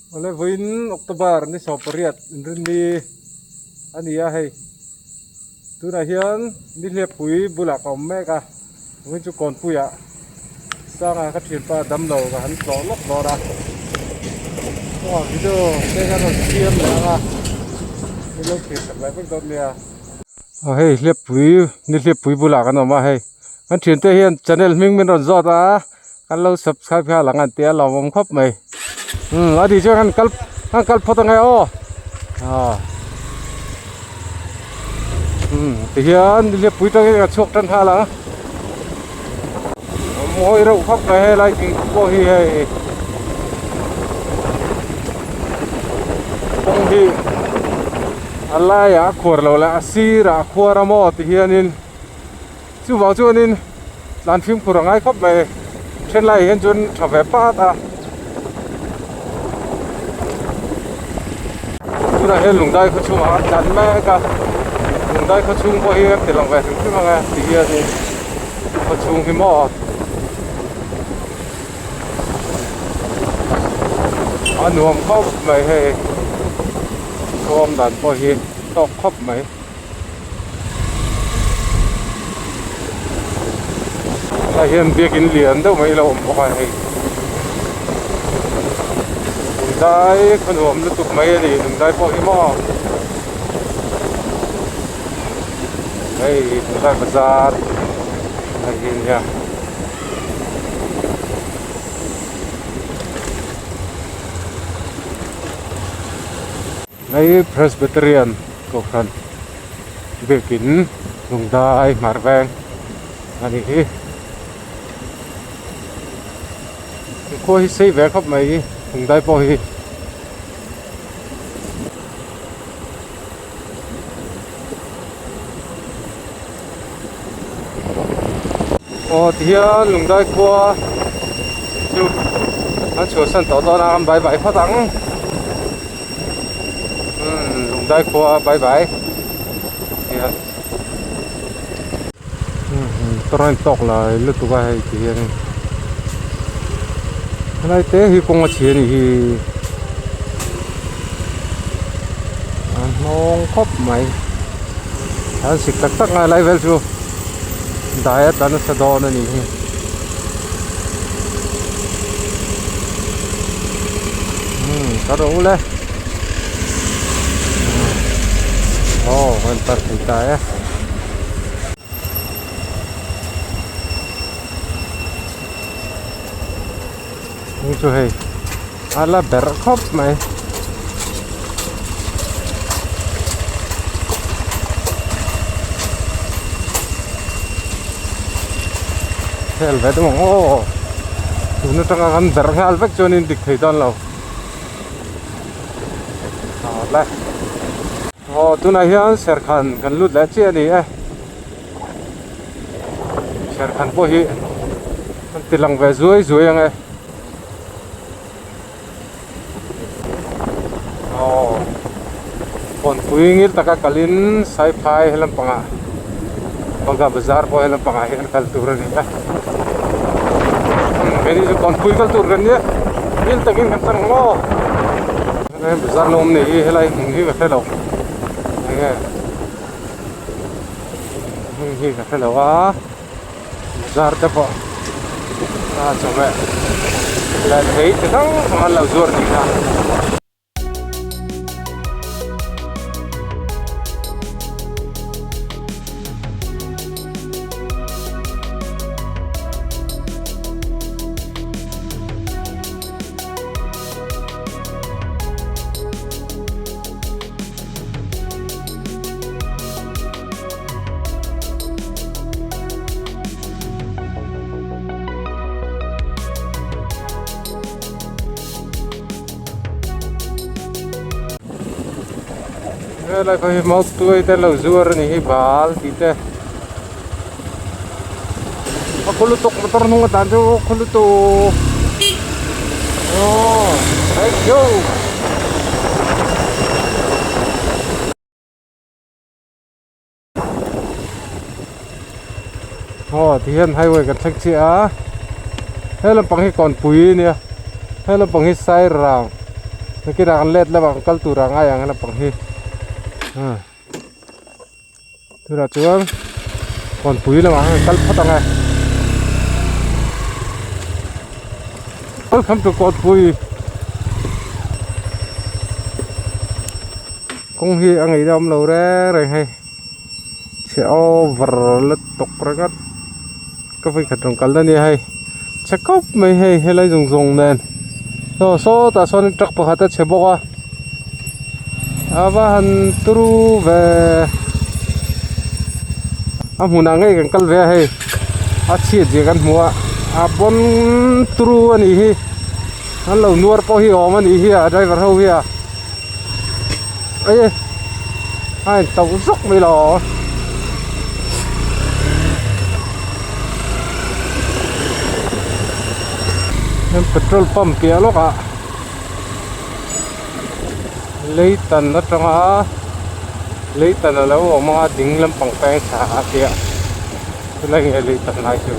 Awle vawiin October ni 18 inrinni a ni a hei tunah hian nihliappui bulah ka awm mek a vawiin chu kawnpuiah sanga ka thianpa damlo ka han tlawh lawk dawn a kawngah video te ka rawn siam leh ang a min lo thlir sak leh vek dawn nia. Aw hei hliappui nihliappui bulah kan awm a hei kan thiante hian channel hming min rawn zawt a. Kan lo subscribe kha lang an tia lawmawm khawp mai umm a tih chuan kan kal kan kal phawt ange aw ah umm tihian nihliap pui tangin ka chhuak tan nghal ang a mawi reuh khawp mai helai thingkung pawh hi hei kawng hi a laiah a khuar lo leh a sirah a khuar a maw tihianin. Chuvang chuanin tlan fimkhur a ngai khawp mai then laiah hian chuan tha ve pat a tunah hian lungdai khaw chhungah an tlan mek a lungdai khaw chhung pawh hi an ti lang ve hrim hrim ang e ti hianin khaw chhung hi maw a nuam khawp mai hei khaw awm dan pawh hi tawk khawp mai. Tah hian biakin lian deuh mai lo awm bawk a hei lungdai khaw nuam lutuk mai a ni lungdai pawh hi maw hei lungdai bazar a hi nia. Hei Presbyterian Kohhran biakin Lungdai hmar veng a nih hi. Khua hi sei ve khawp mai Lungdai pawh hi. Aw tihian Lungdai khua chu an chhuahsan tawh dawn a an bye bye phawt ang umm Lungdai khua bye bye tihian umm train tawk lai lutuk a hei tihianin helai te hi kawng a chhia a nih hi a hnawng khawp mai. An sik tak tak ngai lai vel chu dai a tla nasa dawn a nih hi. Umm ka rawh ule aw kan tar thei ta e. Heng chu hei a la ber khawp mai. Hel ve deuh ang aw tun atanga kan ber nghal vek chuanin dik thei dawn lo awle aw tunah hian serkhan kan lut leh chiah a ni e. Serkhan pawh hi an ti lang ve zuai zuai ang e aw kawnpui ngil taka kalin saiphai he lampangah Banga bazar pawh he lampangah hian kal tur a ni a keini chu kawnpui kal tur kan nia ngil takin kan tang ang aw bazar la awm nei hi helai hmun hi ka hre lo enge. Hei hi ka hrelo a bazar te pawh a chawhmeh leh thei chi hrang hrang an lo zuar thin a. Helai pawh hi mautuai te lo zuar a nih hi bal tih te a khaw lutuk motor hnung a tan chu khaw lutuk aww let's go. Aw tihian highway kan thleng chiah a he lampang hi kawnpui a nia he lampang hi sairang. Nakinah kan let lamah kan kal tur ah ngai ang lampang hi tunah chuan kawnpui lamah khan kan kal phawt ang e welcome to kawnpui kawng hi a ngaihna awm lo reng reng hei chhe over lutuk ringawt ka vawikhat rawn kalna ania hei chhe khawp mai hei helai zawng zawng nen aw sawtah sawn truck pakhat a chhe bawk a a va han turu ve a hmunah ngei kan kal ve a hei a chhiat zia kan hmu a a pawn turu a nih hi an lo nuar pawh hi a awm a nih hi a driver ho hi a Ê a in tauh zawk mai lo petrol pump piah lawk ah leitan atanga leitan alo awm anga ding lampang peng thla a piah chulai nge leitan lai chu.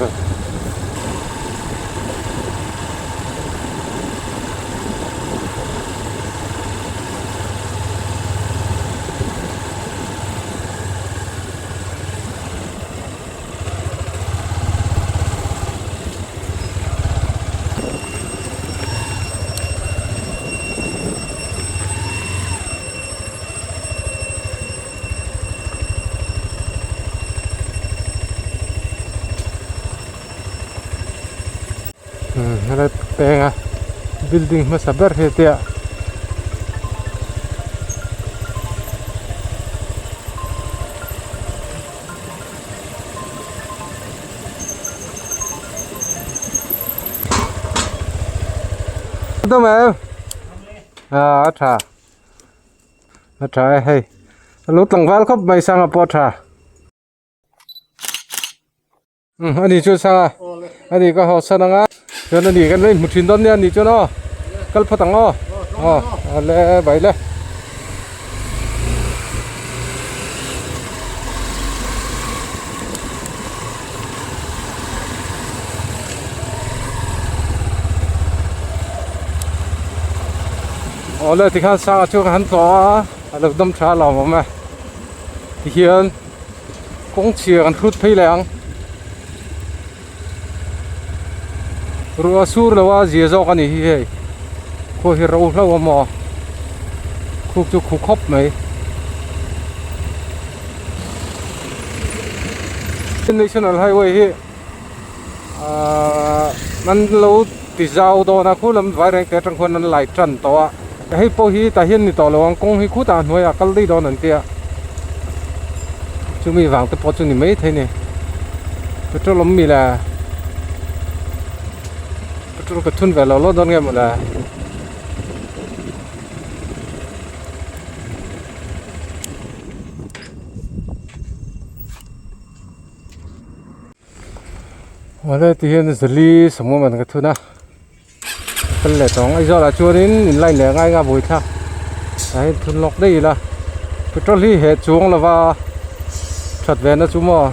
Helai peng a building hmasa ber hi tia dawm em a tha a tha e hei a lo tlangval khawp mai sanga pawh a tha. Ani chu sang a ani ka haw san anga chuan ani kan lo inhmu thin dawn nia ani chuan aw kal phawt ang aw aw ale bai le. Awle tikhan sanga chu ka han tlawh a a lo dam tha a lawm awm e tihian. Kawng chhia kan hrut phei leh ang. Ruah sur lo a zia zawk a ni hi hei. Khua hi ro hlo a maw. Khuk chu khu khawp mai. National Highway hi ahh an lo ti zau dawn a khu lam vai reng te atang khuan an lai tan tawh a. Hei pawh hi tah hian ni tawh lo ang kawng hi khutah hnuaiah kal daih dawn an tia. Chumi vang te pawh chu ni mai thei ni. Petrol awm mi le. Petrol ka thun ve lo lo dawn nge maw le. Awle tihian zali sawmawm an ka thun a. Kal leh tawng Aizawl ah chuanin in line leh ngai nga buai thlak tah hian thun lawk daih ila petrol hi heh chuang lova that ve na chu maw.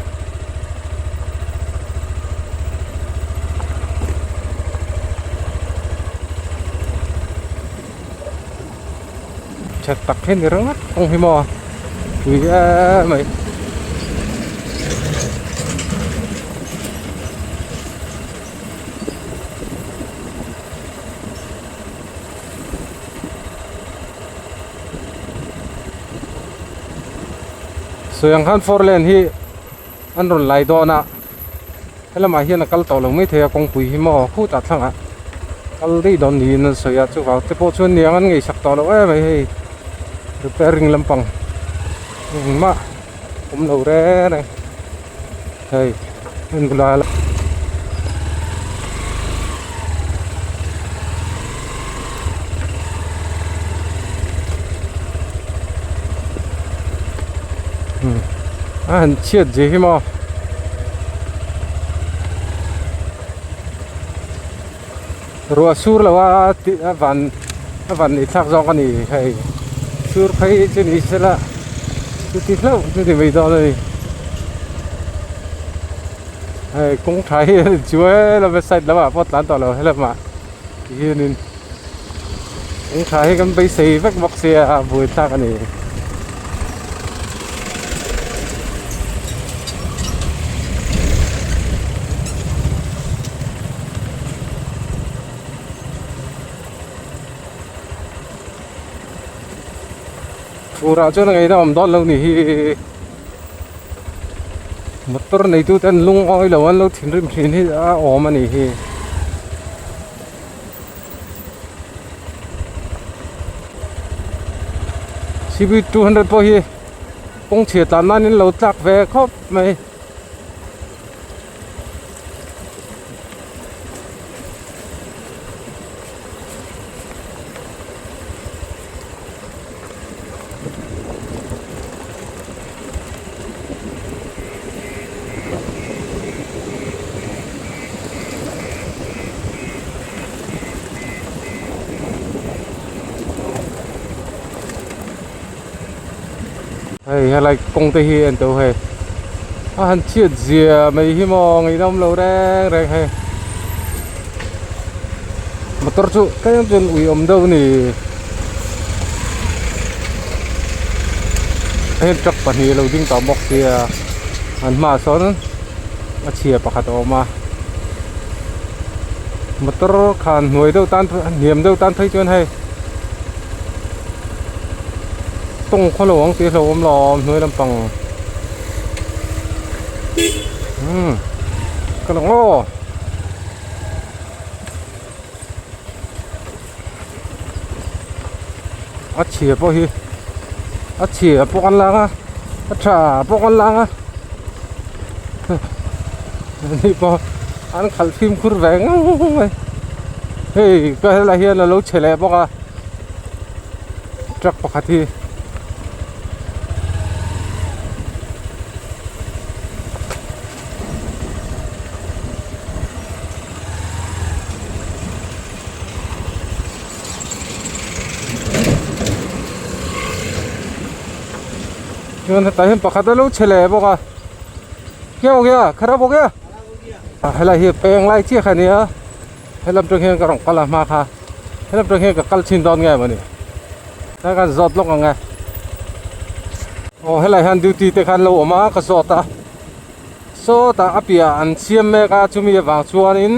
That tak hi ni ringawt kawng hi maw tui em mai. Sawi ang khan four lane hi an rawn lai dawn a helamah hian a kal tawh lo maithei a kawngpui hi maw khutah thlangah kal daih dawn niin an sawi a chuvang te pawh chuan niang an ngaihsak tawh lo em mai hei repairing lampang engmah awm lo reng reng hei en bulah a han chhiat zia hi maw ruah sur lo a tih a van a van neih thlak zawk a ni hei sur phei chu ni sela chuti hlauh chu ni mai dawn a ni hei kawng tha hi a ni chu helama side lamah pawh tlan tawh lo helamah ti hianin. Kawng tha hi kan beisei vek bawk sia a buaithlak a ni. Furah chuan a ngaihna awm dawn lo ni hi motor neitu ten lungawi lo an lo thinrim thin hi a awm a ni hi. C_B 200 pawh hi kawng chhia tlan nan in lo tlak ve khawp mai. Hei helai kawng te hi en teuh hei a han chhiat zia mai hi maw ngaihnawm lo reng reng hei motor chu tlem chuan ui awm deuh a ni heng truck pahnih a lo ding tawh bawk sia an hmaah sawn a chhia pakhat a awm a motor khan hnuai deuh tan hniam deuh tan phei chuan hei tawng khaw lo ang tih a hlauhawm lo a hnuai lampang umm ka lang aw. A chhia pawh hi a chhia pawh kan lang a a tha pawh kan lang a ani pawh an khalh fimkhur ve ngang mai hei ka helai hian alo chhe leh bawk a truck pakhat hi. Chuan hetah hian pakhat a lo che leh bawk a kya ho gaya kharap ho gaya helai hi peng lai chiah kha a nia helam tang hian ka rawn kal a hma kha helam tang hian ka kal chhin dawn nge mawni tlai khan zawt lawk ang e aw helai hian duty te khan lo awm a ka zawt a. Sawtah a piah an siam mek a chumi avang chuanin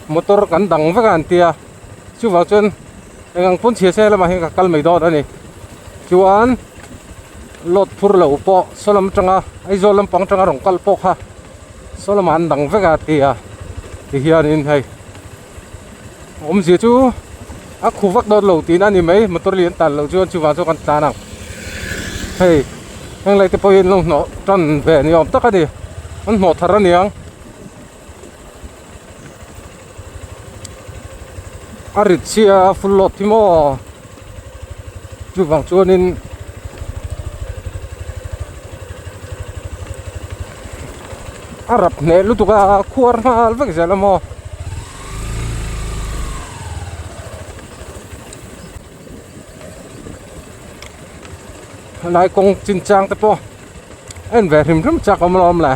motor kan dang vek a an tia chuvang chuan eng ang pawn chhia se lamah hian ka kal mai dawn a ni chuan load phur loh pawh saw lam atanga Aizawl lampang atanga rawn kal pawh kha saw lamah an dang vek a tia tihianin hei awmzia chu a khu vak dawn lo tihna a ni mai motor lian tan loh chuan chuvang chuan kan tlan ang hei heng lai te pawh hi an lo hnawh tan ve ni awm tak a ni an hnawh thar a niang a rit chhia a full load hi maw chuvang chuanin a rap hneh lutuk a a khuar nghal vek zel a maw. Helai kawng chin chang te pawh a en ve hrim hrim chak awm alawm le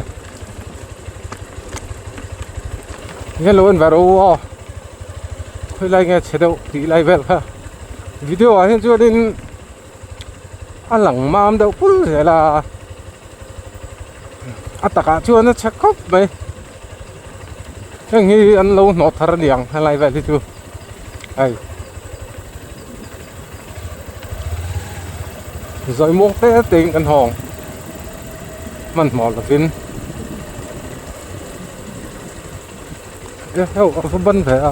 hian lo en ve rawh u aw khawilai nge chhe deuh tih lai vel kha video ah hian chuanin a lang mam deuh pul zel a a takah chuan a chhe khawp mai heng hi an lo hnawh thar a niang helai vel hi chu hei zawi muang te te in kan hawng hmanhmawh lovin heuh a va ban ve a.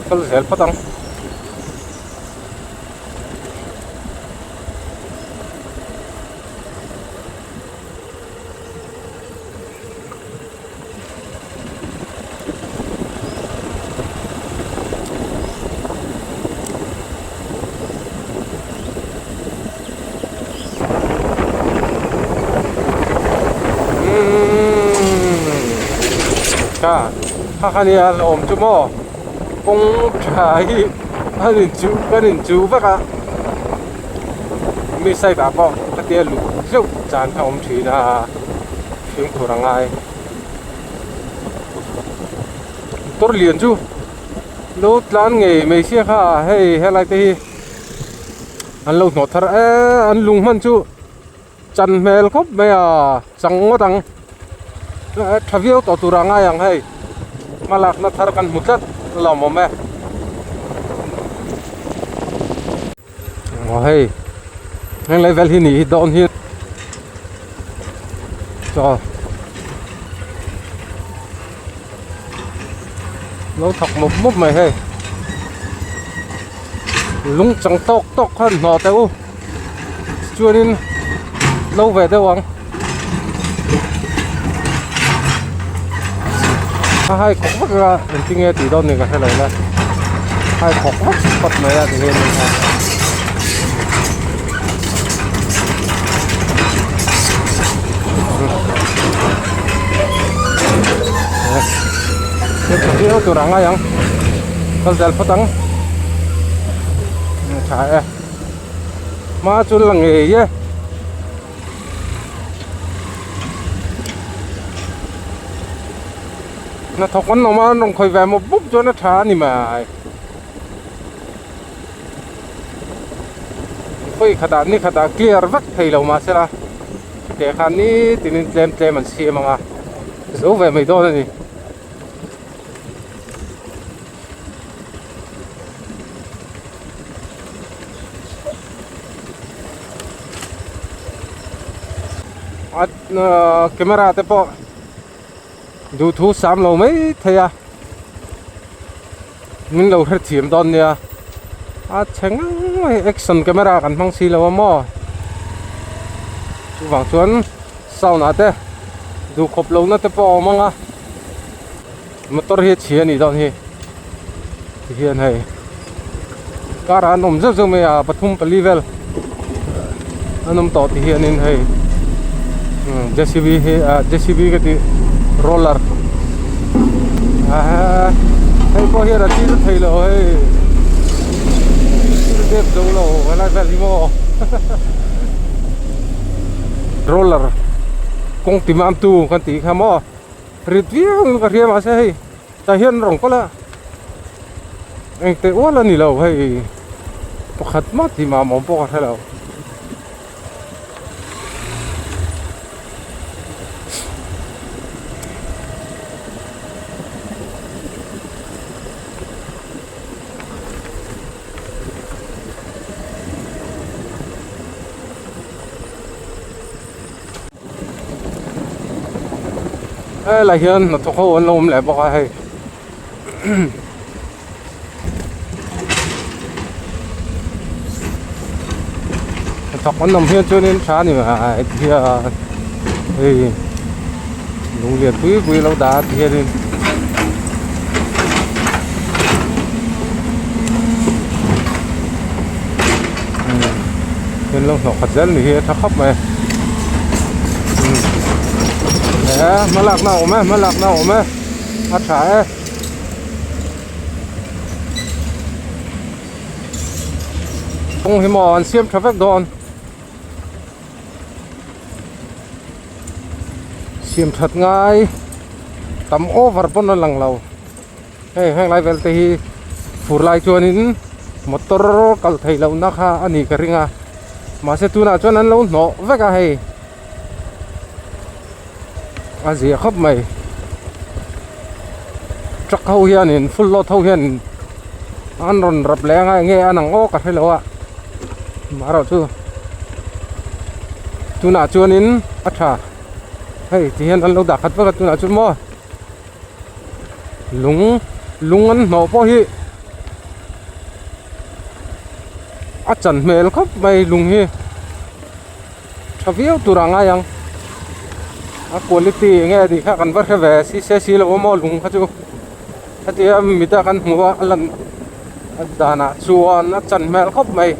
Kal zel phawt ang. Kha kha kha nia la awm chu maw kawng tha hi a in chuh kan in chuh vek a mi side ah pawh khatia luh zeuh chan kha awm thin a. Fimkhur a ngai. Motor lian chu lo tlan ngei mai sia kha hei helai te hi an lo hnawh thar eee an lung hman chu chan hmel khawp mai a chang ngawt ang tha viau tawh tur a ngai ang hei hmalakna thar kan hmu tlat a lawmawm e. Aw hei heng lai vel hi nih hi dawn hi chaw lo thawk mawp mawp mai hei lung chang tawk tawk khan hnawh teh u chuanin lo ve deuh ang a hai khawk vak a engtin nge tih dawn ni ka hre lo la hai khawk vak phawt mai a ti hian viau tur a ngai ang kal zel phawt ang tha e hma chu la ngei e. Hnathawk an awm a an rawn khawi ve mawp mawp chuan a tha a ni mai. Khawi khatah ni khatah clear vek thei lo mahse la ke khan nitin in tlem tlem an siam ang a zo ve mai dawn a ni. A camera te pawh duhthu sam lo mai thei a min lo hrethiam dawn nia a chhe ngang mai action camera kan hmang si lo a maw chuvang chuan sound ah te duhkhawp lohna te pawh a awm ang a motor hi a chhia a nih dawn hi tihian hei car ah an awm zeuh zeuh mai a pathum pali vel an awm tawh tihianin hei J C B hi ah J C B ka tih roller ah hei pawh hian a thil thei lo hei thil dep zo lo helai vel hi maw roller kawng ti mam tu kan tih kha maw. Rit viau in ka hria mahse hei tah hian rawng kawlh a engteh ual a ni lo hei pakhat mah tih mah awm pawh ka hre lo. Helai hian hnathawk ho an lo awm leh bawk a hei hnathawk an awm hian chuanin tha a ni mai hian hei lung lian pui pui a lo dah a ti hianin. Hian lo hnawh khat zel ni hi a tha khawp mai e hma lakna a awm e hma lakna a awm e a tha e. Kawng hi maw an siam tha vek dawn siam that ngai tam over pawn a lang lo. Hei heng lai vel te hi fur lai chuanin motor kal theih lohna kha a nih ka ring a mahse tunah chuan an lo hnawh vek a hei a zia khawp mai truck ho hianin full load ho hianin an rawn rap leh anga enge an ang aw ka hre lo a marawh chu tunah chuanin a tha hei ti hian an lo dah khat vek a tunah chuan maw. Lung lung an hnawh pawh hi a chan hmel khawp mai lung hi tha viau tur a ngai ang a quality eng nge tih kha kan va hre ve si se si lo a maw lung kha chu hetia mita kan hmuh a a lan danah chuan a chan hmel khawp mai.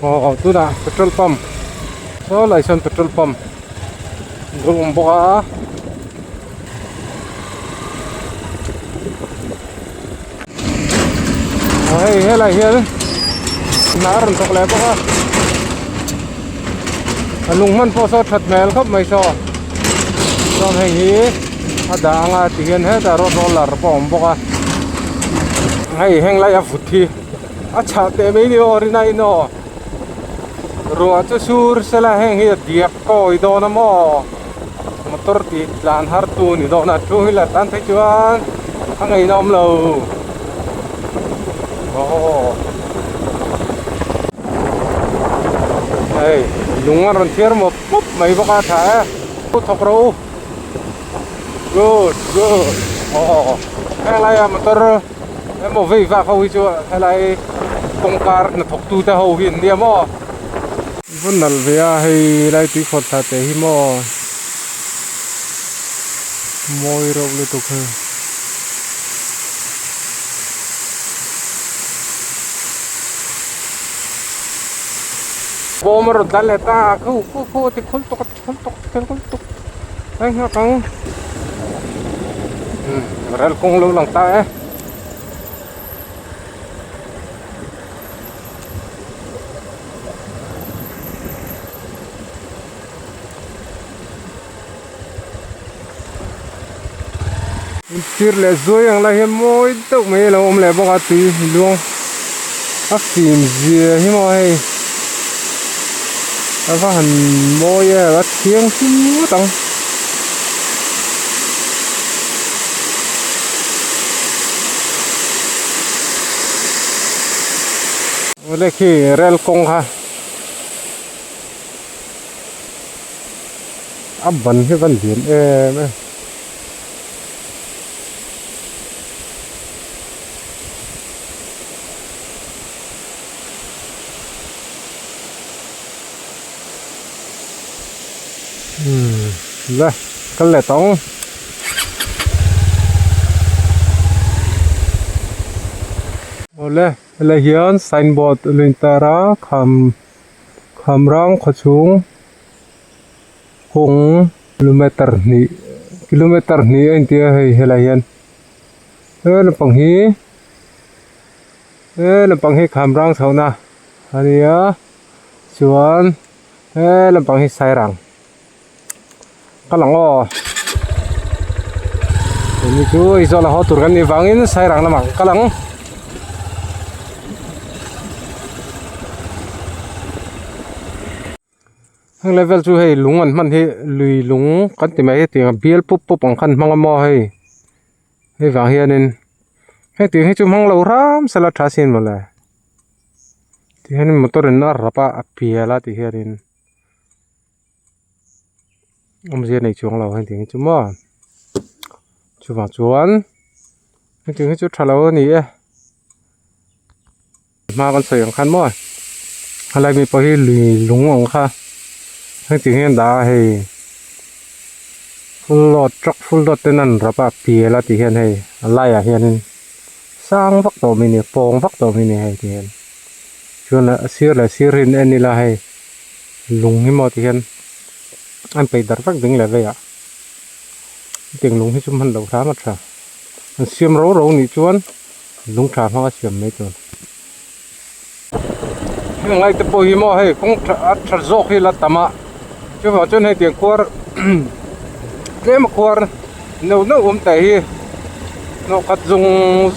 Aw tunah petrol pump saw lai sawn petrol pump a awm bawk a aw hei helai hian hna a rawn thawk leh bawk a. A lung hman pawh saw that hmel khawp mai saw chuan hei hi a dah anga ti hian hetah road roller pawh a awm bawk a hei heng lai a vut hi a chhah teh mai ni aw rin aiin aw ruah chu sur sela heng hi a diak kawi dawn a maw motor tih tlan har tu ni dawn a two wheeler tan phei chuan a ngaihna awm lo aw. Hei lung a rawn thiar mawp mawp mai bawk a tha e thawk rawh u good good aw helai a motor emaw vei vak ho hi chu helai kawngkar hnathawk tu te ho hi an nia maw va nalh ve a hei lai tui khawt thla teh hi maw mawi reuh lutuk hei. Bawm a rawn tlan leh ta a khu khu khu a ti khul tawk a ti khul tawk a ti khul tawk a nghak ang umm rel kawng lo lang ta e. Tir leh zuai ang lai hian mawi deuh mai a lo awm leh bawk a tui luang a fim zia hi maw hei a va han mawi em a thianghlim ngawt ang. Awle khi rel kawng kha. A ban hi van lian em em. Umm le kal leh tawng. Awle helai hian signboard a lo intar a kham khamrang khawchhung. Kawng kilometer hnih kilometer hnih a inti a hei helai hian he lampang hi he lampang hi kham rang chho na a nia chuan he lampang hi sairang ka lang aw tuni chu Aizawl a haw tur kan nih vangin sairang lamah ka lang. Heng level chu hei lung an hman hi lui lung kan ti mai hetiang a bial pup pup ang khan hmang a maw hei hei vang hianin hetiang hi chu hmang lo hram sela tha sin mawle tihianin motor in a rap a a pial a ti hianin awmzia nei chuang lo hetiang hi chu maw chuvang chuan hetiang hi chu tha lo a ni e. Hma kan sawi ang khan maw helai mi pawh hi lui lung ang kha heti hian dah a hei full load truck full load ten an rap a pial a tih hian hei a laiah hianin sang vak tawh mai a ni pawng vak tawh mai a ni hei ti hian chuan a sir leh sir hi an en ila hei lung hi maw ti hian an peih darh vek ding leh veiah hetiang lung hi chu hman loh hram a tha an siam ro ro nih chuan. Lung tha hmanga siam mai tur. Heng lai te pawh hi maw hei kawng tha a tha zawk hi la tam a chuvang chuan hei tiang khuar tlem a khuar neuh neuh awm teh hi hnawh khat zung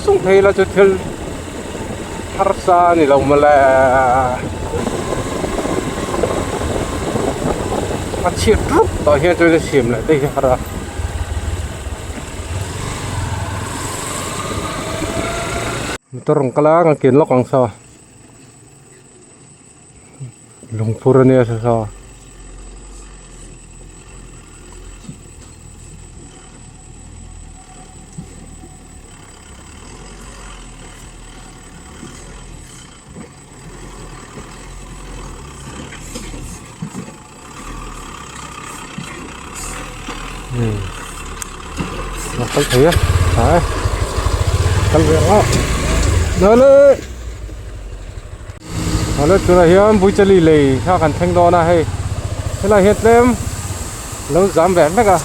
zung phei la chu thil harsa a ni lo mawle a chhiat rup tawh hian chuan a siam leh daih hi har a. Motor rawn kal a kan ken lawk ang saw lungphur a nia saw saw. A kal thei a tha e kal ve ang a nale nale tunah hian buichali lei kha kan thleng dawn a hei helai hian tlem lo zam ve vek a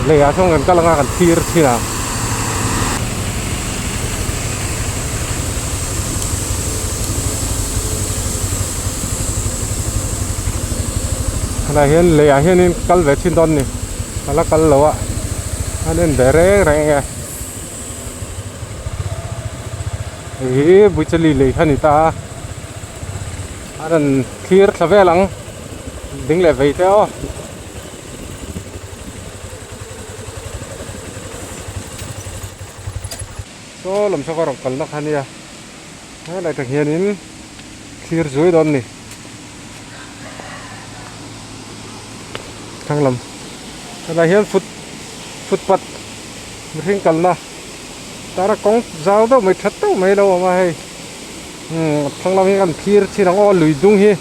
leiah chuan kan kal anga kan thlir thin a. Helai hian leiah hianin kal ve thin dawn a ni a la kal lo a an en ve reng reng e hei hi buichali lei kha a ni ta a a rawn thlir thla vel ang ding leh vei te aw. Saw lam saw ka rawn kalna kha nia helai tang hianin thlir zui dawn a ni thlang lam helai hian foot footpath mihring kalna tara kawng zau deuh mai tha deuh mai a lo awm a hei umm thlang lam hi kan thlir chin ang aw lui dung hi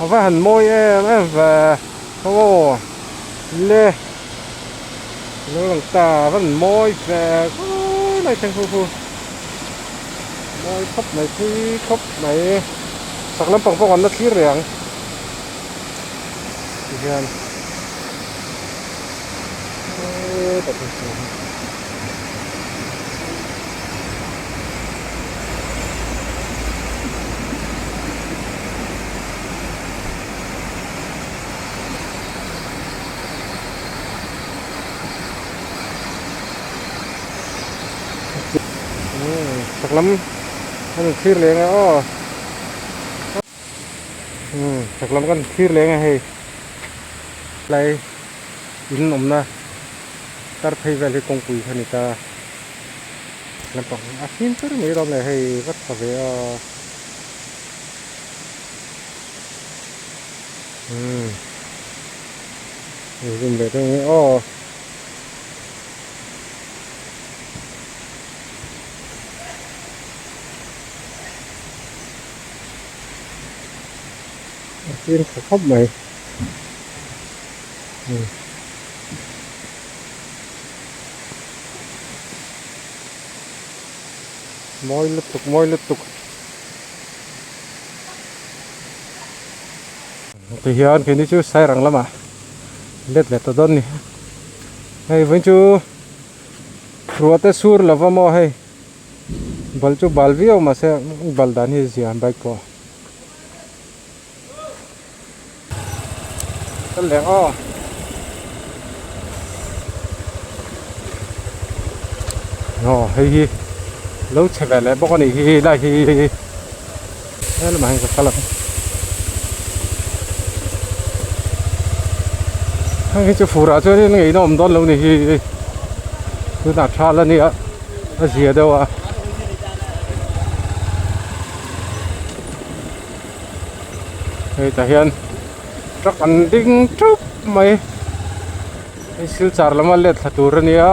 a va han mawi em em ve aw le. Lo lang ta a van mawi ve khawp mai thleng hu hu mawi khawp mai thui khawp mai chak lampang pawh kan la thlir reng ang tihian hetah te chuan. Chak lam kan thlir leng a aw chak lam kan thlir leng a hei tlai in awmna tar phei vel hi kawngpui kha a ni ta lampang a fim ber mai rawng leh hei va tha ve a. Umm zoom leh deuh nge aw a fim tha khawp mai umm mawi lutuk mawi lutuk. Tihian keini chu Sairang lamah let leh ta dawn a ni. Hei vawiin chu ruah te sur lova maw hei bal chu bal viau mahse bal dan hi zia bike pawh ka leng aw. Aw hei hi lo chhe ve leh bawk a nih hi lai hi he lamah hian ka kal ang heng hi chu fur ah chuan in ngei na awm dawn lo ni hi tunah tha la nia a zia deuh a. Hei tah hian truck an ding thup mai hei silchar lama let thla tur a nia.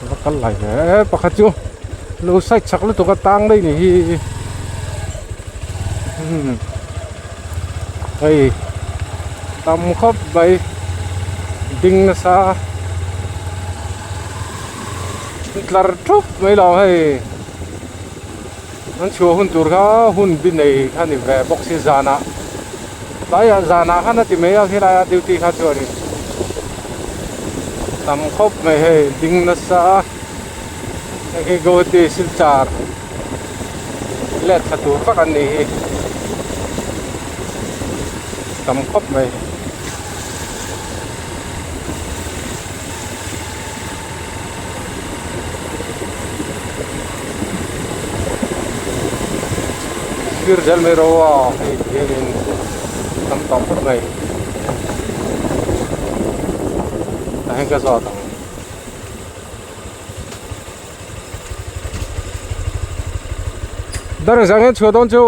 Va kal lai ve e pakhat chu lo side chak lutuk a tang daih ni hi umm hei tam khawp mai ding nasa. Tlar thup mai lo hei an chhuah hun tur kha hun bi nei kha ni ve bawk si zanah tlaiah zanah khan a ti mai a khilaiah duty kha chuanin tam khawp mai hei ding nasa a hei hi Guwahati Silchar let thla tur vak an nih hi tam khawp mai. Thlir zel mai ro a hei hianin tam tawh phawt mai tah hian ka zawt ang. Dar engzah nge chhuah dawn chu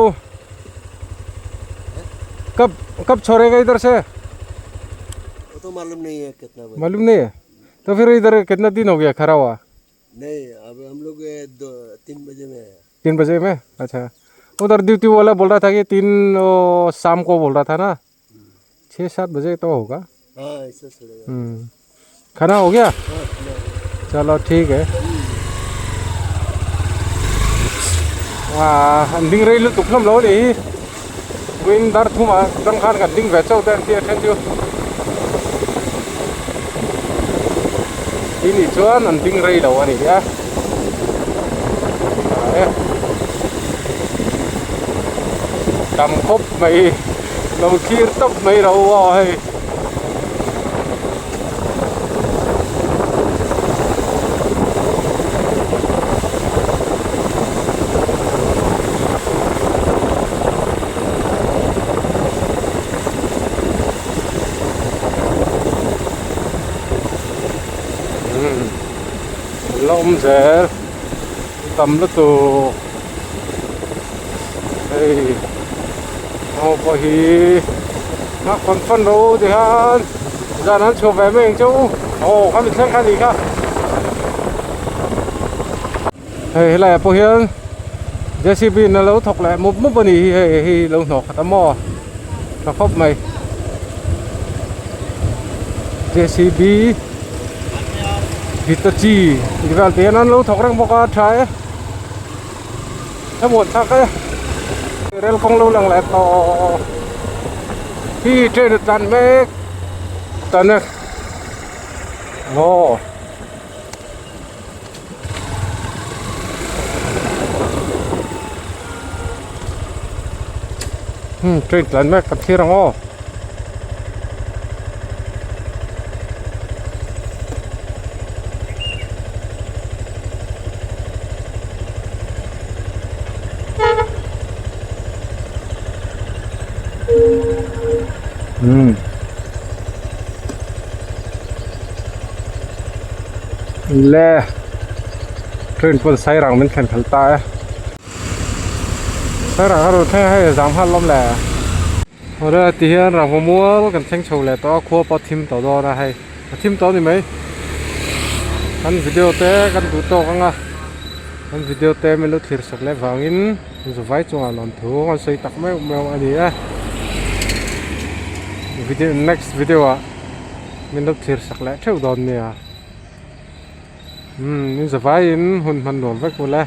kap kap chhawrek a idar se. मालूम नहीं है तो फिर इधर कितना दिन हो गया खड़ा हुआ नहीं अब हम लोग दो तीन बजे में आया तीन बजे में अच्छा उधर ड्यूटी वाला बोल रहा था कि तीन ओ, शाम को बोल रहा था ना छः सात बजे तो होगा हाँ ऐसा चलेगा हम्म खाना हो गया हाँ खाना हो गया। चलो ठीक है à an ding rei lutuk hlawm lo a ni hi vawiin dar thum ah atang khan kan ding ve chauh te an tia then chu tih nih chuan an ding rei lo a ni a tha e. Tam khawp mai lo thlir tawp mai ro aw hei. La awm zel tam lutuk hei ho pawh hi nghak fan fan ro ti khan zan an chhuah ve mai ang che u aw khami thleng kha a nih kha hei helai ah pawh hian J C B in a lo thawk leh mup mup a nih hi hei hei lo hnawh khat a maw tha khawp mai J C B Hitachi tih vel te hian an lo thawk reng bawk a tha e hmuh thlak e rel kawng lo lang leh tawh hi train a tlan mek tan e aw. Hmm train tlan mek kan thlir ang aw. Hmm. Le train pawn sairang min thlen khalh ta e sairang a rawn thleng a hei zam nghal lawm le awle ti hian rangva mual kan thleng chho leh tawh a khua pawh a thim tawh dawn a hei a thim tawh a ni mai kan video te kan duh tawk ang a kan video te min lo thlir sak leh vangin Zuvai chungah lawmthu an sawi tak meuh meuh a ni e. Video next video ah min lo thlir sak leh theuh dawn nia. Umm in zavaiin hun hman nuam vek ula.